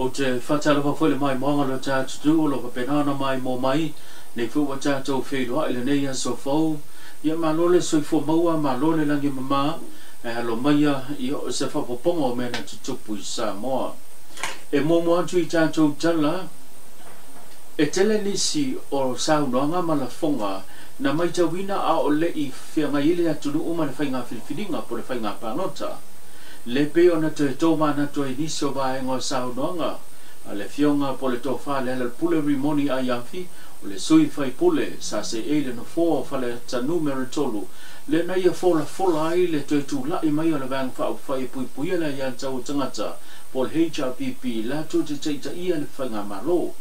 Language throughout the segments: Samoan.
Ou te faatalofa foi i le maimoaga o lo tatou o lo o faapena ona maimoa mai nei foi ua tatou feiloai i lenei aso fou. Ia malo le soifua maua, malo le lagi e mama, ae alo maia ia o se faaopoopoga o mea na tutupu i Samoa. E muamua atu i tatou tala, e tele nisi o saunoaga ma lafoga na matauina a o le i feagai ai le atunuu ma le faiga filifiliga po o le faiga palota. Le pei ona toe tomanatu ai nisi o vaega o saunoaga a le Afioga po o le Tofa Lealailepule Rimoni Aiafi, o le sui faipule sa seei i le nofoa o Faleata Numera 3, lea na ia folafola ai le toe tulai mai o le Vaega Faaupufai e Puipuia le Aiatatau a Tagata po o le HRPP latou te taitaia le faigamalo.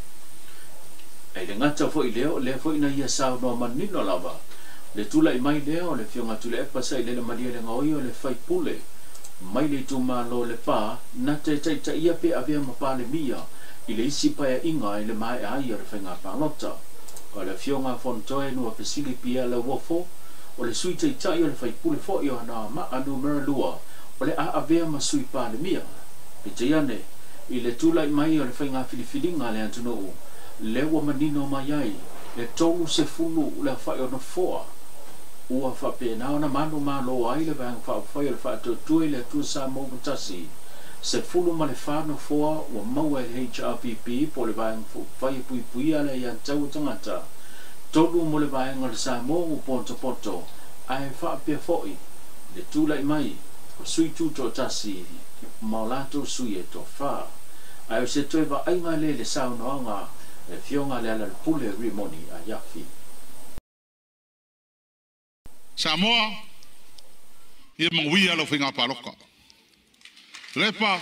Ae le gata foi i lea, o lea foi na ia saunoa manino lava le tulai mai lea o le Afioga Tuilaepa Sailele Malielegaoi o le faipule mai le itumalo o Lepa na te taitaia pe avea ma Palemia i le isi paeaiga i le maea ai o le faiga palota. O le Afioga Fonotoe Nuafesili Pierre Lauofo, o le Sui Taitai o le faipule foi o Anoamaa Numera 2, o le a avea ma Sui Palemia. Peitai ane, i le tulai mai o le faiga filifiliga a le atunuu, lea ua manino mai ai le 30 le aofai o nofoa ua faapena ona manumalo ai le Vaega Faaupufai o le Faatuatua i le Atua Samoa ua tasi, 14 nofoa ua maua e le HRPP po o le Vaega Faaupufai e Puipuia le Aiatatau a Tagata, 3 mo le Vaega o le Samoa ua potopoto, ae faapea foi le tulai mai o sui tutoatasi ma o latou sui e toafa. Ae o se toe vaaiga lea i le saunoaga a le Afioga a Lealailepule Rimoni Aiafi. Samoa, ia manuia lau faiga palota. Lepa,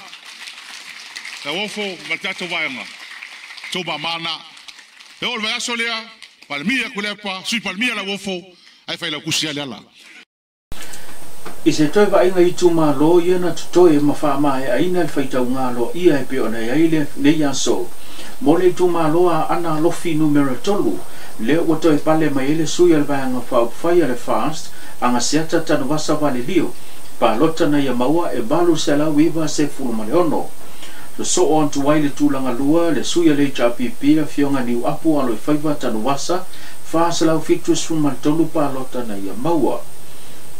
Lauofo ma le tatou vaega, tou mamana. E oo i le vaiaso lea, Palemia Tuilaepa, Sui Palemia Lauofo, ae Failautusi ia Leala. I se toe vaaiga i itumalo ia na totoe ma faamaeaina le faitauga aloaia e pei ona i ai lenei aso mo le itumalo a Aana Alofi Numera 3, lea ua toe pale mai ai le sui o le Vaega Faaupufai a le FAST, Agaseata Tanuvasa Valelio, palota na ia maua e 896. Sosoo atu ai le tulaga lua le sui o le HRPP, Afioga Niuapu Aloifaiva Tanuvasa, 473 palota na ia maua.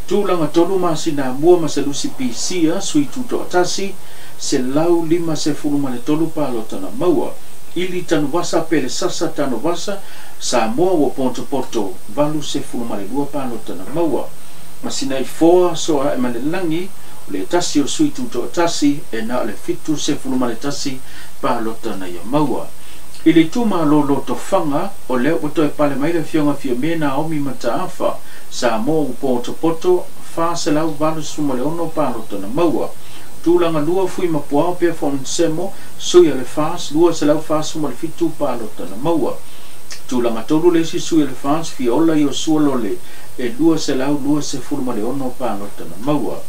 Tulaga tolu masina mua Maselusi Pisia, sui tutoatasi, 153 palota na maua. Ili Tanuvasa Pele Sasa Tanuvasa, Samoa ua potopoto, 82 palota na maua. Masina i foa soa e malelangi, o le tasi o sui tutoatasi e na o le 71 palota na ia maua. I le itumalo Lotofaga, o lea ua toe pale mai le Afioga Fiame Naomi Mataafa, Samoa ua potopoto, 486 palota na maua. Tulaga lua Fui Mapuao Pea Fonisemo, sui o le FAS, 247 palota na maua. Tulaga tolu le isi sui o le FAS, Fiola Iosua Lole, e 226 palota na maua.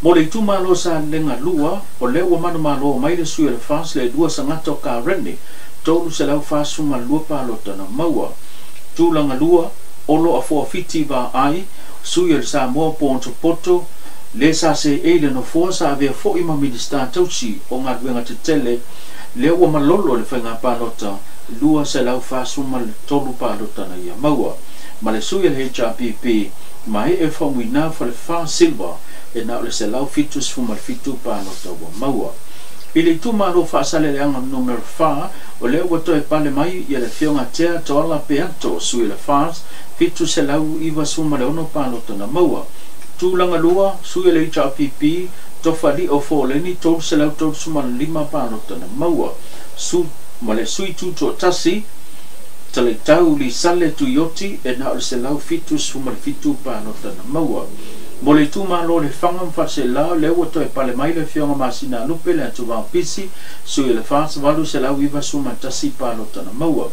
Mo le itumalo Salega 2, o lea ua manumalo mai le sui o le FAS le 2 Sagato Kareni, 342 palota na maua. Tulaga 2, Olo Afoafiti Vaai, sui o le Samoa Potopoto, le sa seei le nofoa sa avea foi ma Minista tausi o galuega tetele, lea ua malolo le faiga palota, 243 palota na ia maua. Ma le sui o le HRPP, Mae e Faumuina Falefa Silva, e na o le 177 palota ua maua. I le itumalo Faasaleleaga Numera 4, o lea ua toe pale mai ia le Afioga Tea Toala Peato, sui o le FAS, 796 palota na maua. Tulaga 2, sui o le HRPP, Tofalio Foleni, 335 palota na maua. Su, ma le sui tutoatasi, Talaitau Lisale Tuioti, e na o le 177 palota na maua. Mo le itumalo le Faga ma Faleaseela, lea ua toe pale mai le Afioga Masina Lupe le Atuvao Pisi, sui o le FAS, 891 palota na maua.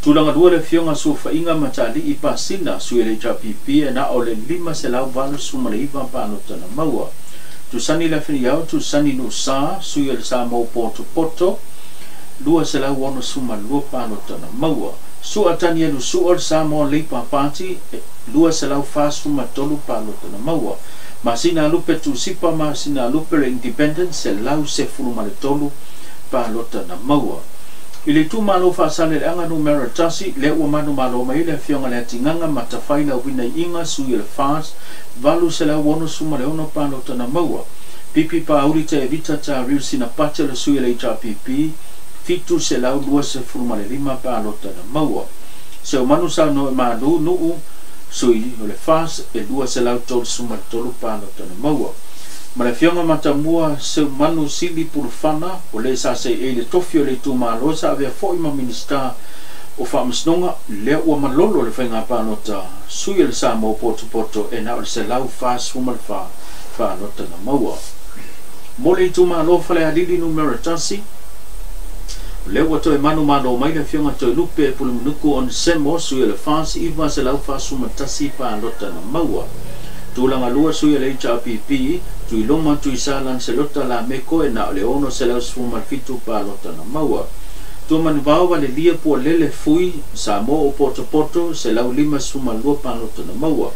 Tulaga 2 le Afioga Suafaiga Matalii Pasina, sui o le HRPP, e na o le 589 palota na maua. Tusani Lafiniao, Tusani Nusa, sui o le Samoa Potopoto, 262 palota na maua. Sua Tanielu Sua o le Samoa Labour Party, 243 palota na maua. Masina Lupe Tusipa Masina Lupe le Independent 113 palota na maua. I le itumalo Faasaleleaga numera 1 lea ua manumalo mai le afioga le Atigaga Matafaila Uinaiiga sui o le FAS 866 palota na maua. Pipi Pauli Te Evita Tariu Sinapate le sui o le HRPP 725 palota na maua. Seumanu Saunoa Malu Nuu sui o le FAS e 233 palota na maua. Ma le afioga Matamua Seumanu Sili Pulufana o le sa e le tofi o le itumalo sa avea foi ma Minista o Faamasinoga lea ua malolo le faiga palota sui o le Samoa Potopoto e na o le 144 palota na maua. Mo le itumalo Falealili numera 1 lea ua toe manumalo mai le afioga Toelupe Pulumanuku Onesemo sui o le FAS 941 palota na maua. Tulaga lua sui o le HRPP Tuiloma Tuisa Lancelota Lameko e na o le 617 palota na maua. Tuamanuvao Valelia Pualele Fui Samoa o Potopoto 152 palota na maua.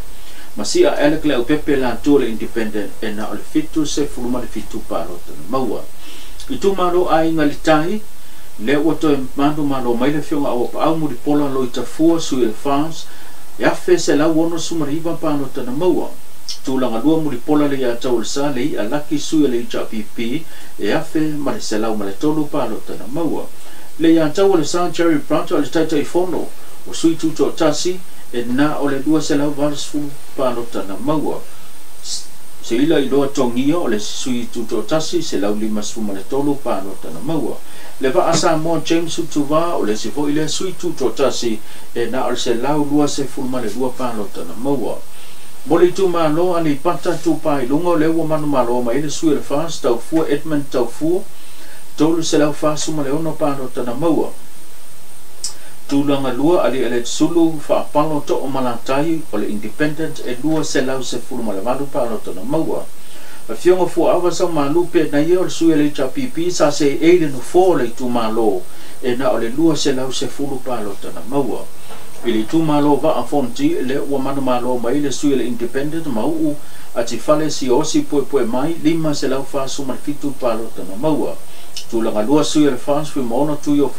Masia Alec Leaupepe Latua le Independent e na o le 77 palota na maua. Itumalo Aiga i le Tai lea ua toe manumalo mai le afioga Auapaau Mulipola Loitafua sui o le FAS e 1169 palota na maua. Tulaga lua Mulipola le Iatau o le Sa le Ia Laki sui o le HRPP e 1103 palota na maua. Le Iatau o le Sa Jerry Prato o le Taitaifono o sui tutoatasi e na o le 280 palota na maua. Seila iloa Togia o le sui tutoatasi 153 palota na maua. Le Vaa Samoa James Utuva o le isi foi lea sui tutoatasi e na o le 122 palota na maua. Mo le itumalo Aleipata Itupa i Luga o lea ua manumalo mai le sui o le FAS Taufua Edmund Taufua 346 palota na maua. Tulaga lua Aliialetsulu Faapalo Toomalatai o le Independent e 218 palota na maua. Afioga Fuaava Saumalupe na ia o le sui o le HRPP sa se e le nofoa o le itumalo e na o le 210 palota na maua. I le itumalo Vaa Fonti lea ua manumalo mai le sui o le Independent Mauu Atifale Siosi Puepue Mai 547 palota na maua. Tulaga lua sui o le FAS Fuimaono Tui o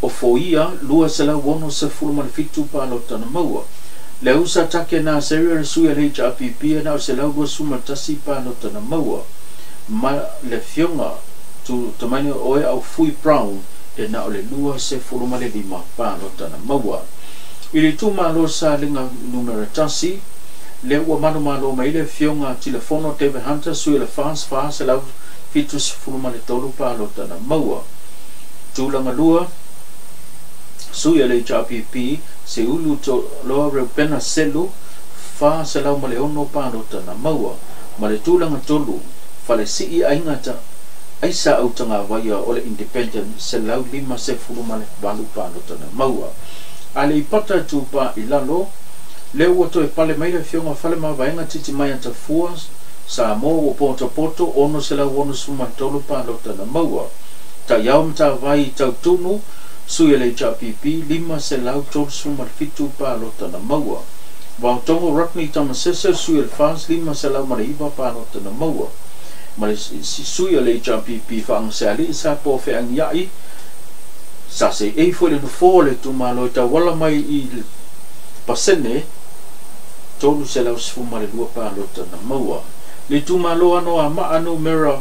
Foia 267 palota na maua. Le usa take na seri le sui o le HRPP e na o 121 palota na maua. Ma le fioga tu tamaini oe au Fui Brown e na o le 25 palota na maua. I le itumalo Salega numera 1 lea ua manumalo mai le afioga Tilefono David Hunter sui o le FAS 473 palota na maua. Tulaga lua sui o le HRPP Seulu Toloa Reupena Selu 406 palota na maua. Ma le tulaga tolu Falesii Aiga Aisa Autagavaia o le Independent 158 palota na maua. Aleipata Itupa i Lalo lea ua toe pale mai le afioga Falemavaega Titimai Atafua Samoa ua Potopoto 663 palota na maua. Taiao Matavai Tautunu sui o le HRPP 537 palota na maua. Vaotogo Rodney Tamasese sui o le FAS 509 palota na maua. Ma le sui o le HRPP Faagasealii sa po feagiai sa se e foi le nofoa o le itumalo e tauala mai i le pasene 312 palota na maua. Le itumalo Anoamaa numera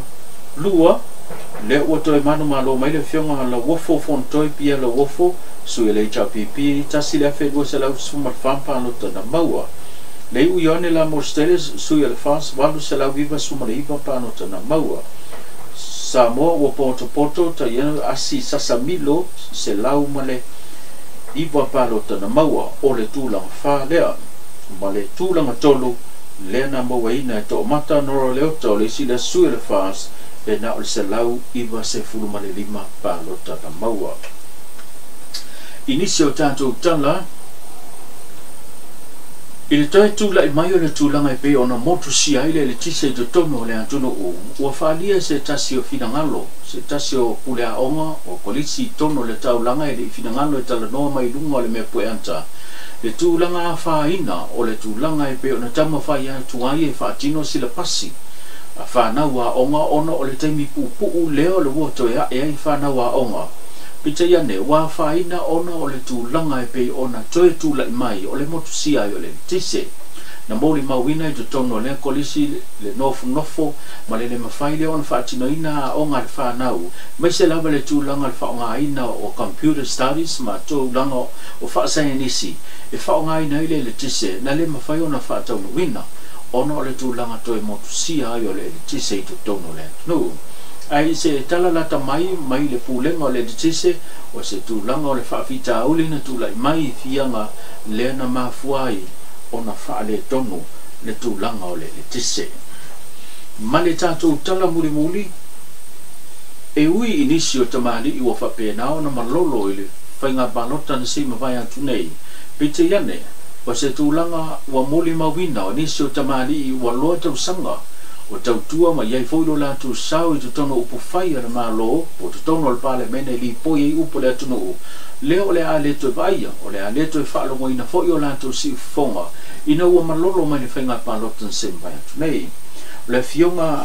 2 lea ua toe manumalo mai le afioga Lauofo Fonotoi Pia Lauofo sui o le HRPP 1214 palota na maua. Le iu Ioane Lamostele sui o le FAS 899 palota na maua. Samoa ua Potopoto Taiana Asi Sasamilo 109 palota na maua o le tulaga fa lea. Ma le tulaga tolu lea na mauaina e Toomata Nora Leota o le isi lea sui o le FAS e na o le 195 palota na maua. I nisi o tatou tala I le toe tula'i mai o le tulaga e pei ona motusia ai le eletise i totonu o le atunuu, ua faaalia se tasi o finagalo, se tasi o puleaoga o kolisi i totonu o le taulaga e le i finagalo e talanoa mai luga o le mea pueata, le tulaga afaina o le tulaga e pei ona taumafai atu ai e faatino silapasi a fanau aoga ona o le taimi puupuu lea o le ua toe a'e ai fanau aoga. Peitai ane, ua afaina ona o le tulaga e pei ona toe tula'i mai o le motusia ai o le eletise. Na molimauina i totonu o lea kolisi le nofonofo ma le le mafai lea ona faatinoina aoga a le fanau, aemaise lava le tulaga o le faaaogaina o computer studies ma tulaga o faasaienisi e faaaogaina ai le eletise na le mafai ona faataunuuina ona o le tulaga toe motusia ai o le eletise i totonu o le atunuu. Ae i se tala lata mai mai le Pulega o le Eletise, o se tulaga o le faafitauli na tulai mai i fiaga lea na mafua ai ona faaletonu le tulaga o le eletise. Ma le tatou tala mulimuli, e ui i nisi o tamalii ua faapena ona malolo i le faiga palota na se i mavae atu nei, peitai ane, o se tulaga ua molimauina o nisi o tamalii ua loa tausaga o tautua ma i ai foi lo latou sao i totonu o upufai a le Malo po o totonu o le Palemene e lipoi ai upu a le atunuu, lea o le a le toe vaaia, o le a le toe faalogoina foi o latou siufofoga ina ua malolo mai le faiga palota na se mavae atu nei. O le Afioga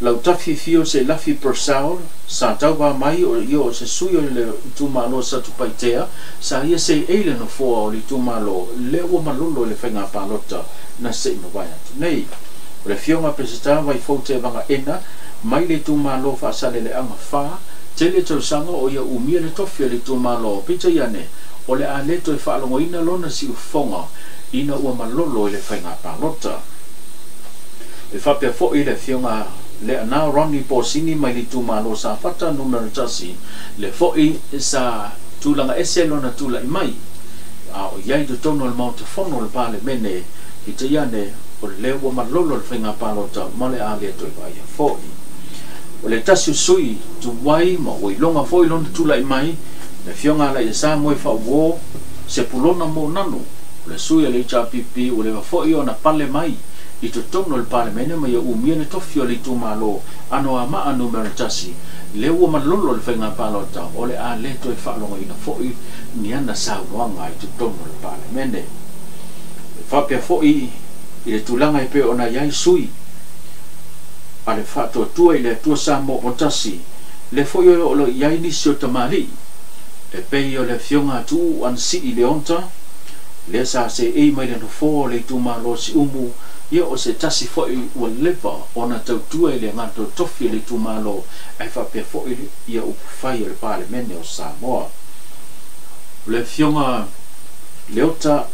Lautafi Fio Selafi Purcell sa tauva mai o ia o se sui o le itumalo o Satupaitea, sa ia seei le nofoa o le itumalo lea ua malolo i le faiga palota na se i mavae atu nei. O le Afioga Peseta Vaifou Tevaga-ena mai le itumalo Faasaleleaga 4, tele tausaga o ia umia le tofi o le itumalo, peitai ane, o le a le toe faalogoina lona siufofoga ina ua malolo i le faiga palota. E faapea foi le Afioga Leana Ronnie Posini mai le itumalo Safata Numera 1, le foi sa tulaga ese lona tula'i mai a o i ai i totonu o le Maota Fono o le Palemene, peitai ane, o lea ua malolo le faiga palota ma le a le toe vaaia foi. O le tasi o sui tuai ma ua iloga foi lona tula'i mai, le Afioga Alaiasa Moefaauo Sepulona Moananu, o le sui a le HRPP ua leva foi ona pale mai i totonu o le Palemene ma ia umia le tofi o le itumalo Anoamaa Numera 1, lea ua malolo le faiga palota, o le a le toe faalogoina foi ni ana saunoaga i totonu o le Palemene. E faapea foi i le tulaga e pei ona i ai sui a le Faatuatua i le Atua Samoa ua tasi, lea foi o lo o i ai nisi o tamalii e pei o le Afioga a Tuuu Anasii Leonta, lea sa seei mai le nofoa o le itumalo Siumu, ia o se tasi foi ua leva ona tautua i le agato tofi o le itumalo ae faapea foi ia upufai o le Palemene o Samoa. O le Afioga Leota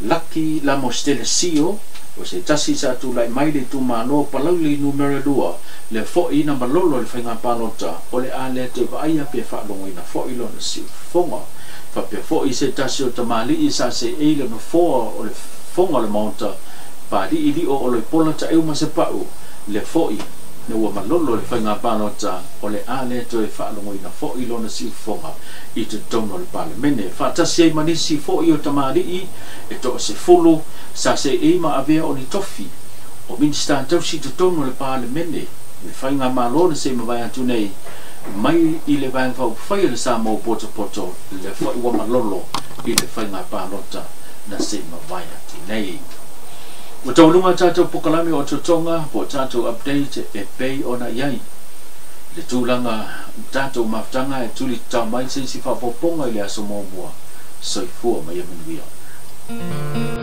Lucky Lamostele Sio, o se tasi sa tulai mai le itumalo Palauli Numera 2, lea foi na malolo i le faiga palota, o le a le toe vaaia pe faalogoina foi lona siufofoga. Faapea foi se tasi o tamalii sa seei le nofoa o le Fofoga o le Maota, Paaliilio o Loipola Taeu Masepau, lea foi na ua malolo i le faiga palota, o le a le toe faalogoina foi lona siufofoga i totonu o le Palemene. Faatasi ai ma nisi foi o tamalii e toasefulu sa seei ma avea o ni tofi o Minisita tausi i totonu o le Palemene i le faigamalo na se i mavae atu nei mai i le Vaega Faaupufai a le Samoa Potopoto, lea foi ua malolo i le faiga palota na se i mavae atu nei. Ua taualuga a tatou pokalame o totoga po o tatou update e pei ona i ai le tulaga tatou mafutaga e tuli tatao mai se isi faaopoopoga i le aso muamua. Soifua ma ia manuia.